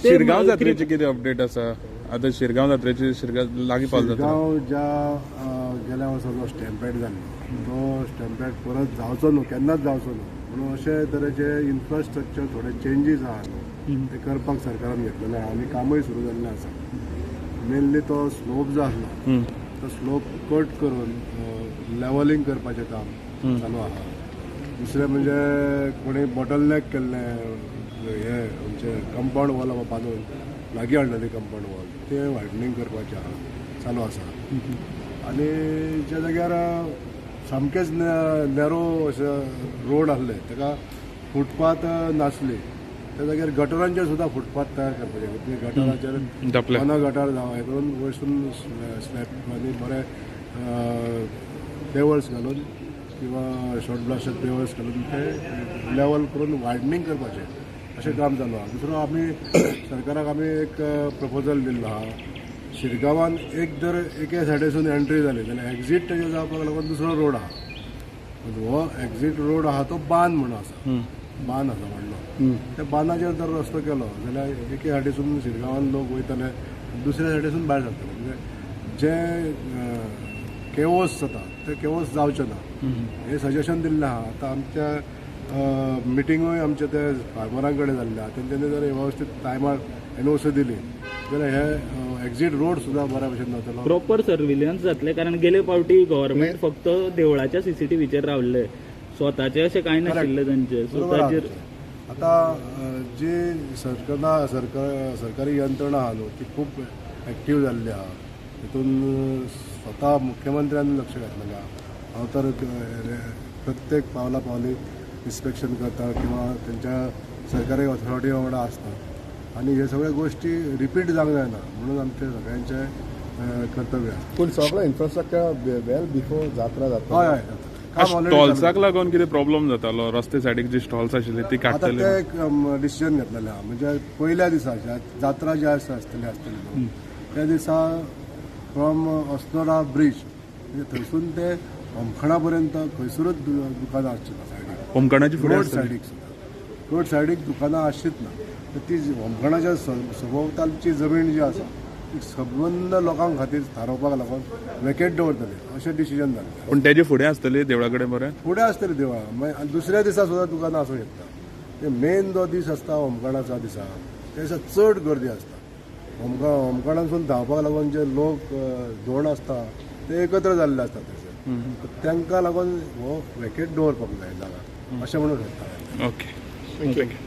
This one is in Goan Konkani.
शिरगांव जात्रेची कितें अपडेट आसा? आतां शिरगांव जात्रेची शिरगांव लागीं पावल जाता. शिरगांव ज्या गेल्या वर्सा जो स्टॅम्पेड जाल्लो तो स्टॅम्पेड परत जावचो न्हू, केन्नाच जावचो न्हू म्हणून अशे तरेचे इन्फ्रास्ट्रक्चर थोडे चेंजीस आहा न्हू ते करपाक सरकारान घेतलेले आहा आनी कामूय सुरू जाल्लें आसा. मेनली तो स्लोप जो आसलो तो स्लोप कट करून लेवलिंग करपाचें काम चालू आहा. दुसरें म्हणजे कोणी बॉटलनेक केल्लें हे आमचे कंपावंड वॉल बांदून लागीं हाडलेली कंपावंड वॉल तें वायडनींग करपाचें आहा, चालू आसा. आनी ज्या जाग्यार सामकेंच नॅरो अशें रोड आसले ताका फुटपाथ नासली त्या जाग्यार गटरांचेर सुद्दां फुटपाथ तयार करपाचें. गटराचेर मोनो गटर जावं हें करून वयरसून स्लॅब आनी बरे पेवर्स घालून किंवा शॉर्ट ब्लास्टर पेवर्स घालून ते लेवल करून वायडनींग करपाचें अशें काम चालू आहा. दुसरो आमी सरकाराक आमी एक प्रपोजल दिल्लो आहा, शिरगांवान एक जर एके सायडीसून एंट्री जाली जाल्यार एक्झीट तेजे जावपाक लागून दुसरो रोड आहा. हो एक्झीट रोड आहा तो बांद म्हणून आसा, बांद आसा व्हडलो. त्या बांदाचेर जर रस्तो केलो जाल्यार एके सायडीसून शिरगांवान लोक वयतले, दुसऱ्या सायडीसून भायर सरतले, म्हणजे जे केवोस जाता ते केवोस जावचें ना हें सजेशन दिल्लें आहा. आतां आमच्या मिटिंगूय आमचे ते फार्मरां कडेन जाल्ले आहा, तेंच्यांनी जर वेवस्थीत टायमार एनओसी दिली जाल्यार हे एक्झीट रोड सुद्दां बऱ्या भशेन जातलो. प्रॉपर सर्विलन्स जातलें, कारण गेले फावटी गव्हर्मेंट फक्त देवळाच्या सीसीटीव्हीचेर रावल्ले, स्वताचे अशें कांय नाशिल्लें तांचे. सो ताचेर आतां जी सरकार सरकारी यंत्रणा आहा न्हू ती खूब एक्टीव जाल्ली आहा, तितून स्वता मुख्यमंत्र्यान लक्ष घातलेलें आहा. हांव तर प्रत्येक पावला पावली इन्स्पेक्शन करता किंवा तेंच्या सरकारी ऑथॉरिटी वांगडा आसता आनी हे सगळे गोश्टी रिपीट जावंक जायना म्हणून आमचें सगळ्यांचें कर्तव्य आसा. पूण सगळो इन्फ्रास्ट्रक्चर वेल बिफोर जात्रा जाता. हय हय, स्टॉल्साक लागून कितें प्रॉब्लम जातालो, रस्ते सायडीक जी स्टॉल्स आशिल्ली ती काडटले. आतां ते एक डिसिजन घेतलेलें आहा, म्हणजे पयल्या दिसा जात्रा जी आसा आसतली आसतली त्या दिसा फ्रॉम अस्नोडा ब्रिज म्हणजे थंयसून ते होमखणा पर्यंत खंयसरूच दुकानां आसची ना सायडीक, होमखणाची रोड सायडीक सुद्दां रोड सायडीक दुकानां आसचीच ना. तर ती होमखणाच्या सभोवतालची जमीन जी आसा ती सबंद लोकां खातीर थारोवपाक लागून वेकेट दवरतले अशें डिसिजन जालें. पूण तेजे फुडें आसतली देवळा कडेन बरें फुडें आसतली देवळां, मागीर आनी दुसऱ्या दिसा सुद्दां दुकानां आसूंक शकता. ते मेन जो दीस आसता होमखणाचा दिसा त्या दिसा चड गर्दी आसता. होमखणासून धांवपाक लागून जे लोक धोण आसता ते एकत्र जाल्ले आसता थंयसर, तांकां लागून हो वेकेट दवरपाक जाय जागा अशें म्हणून शकता. Okay, thank you.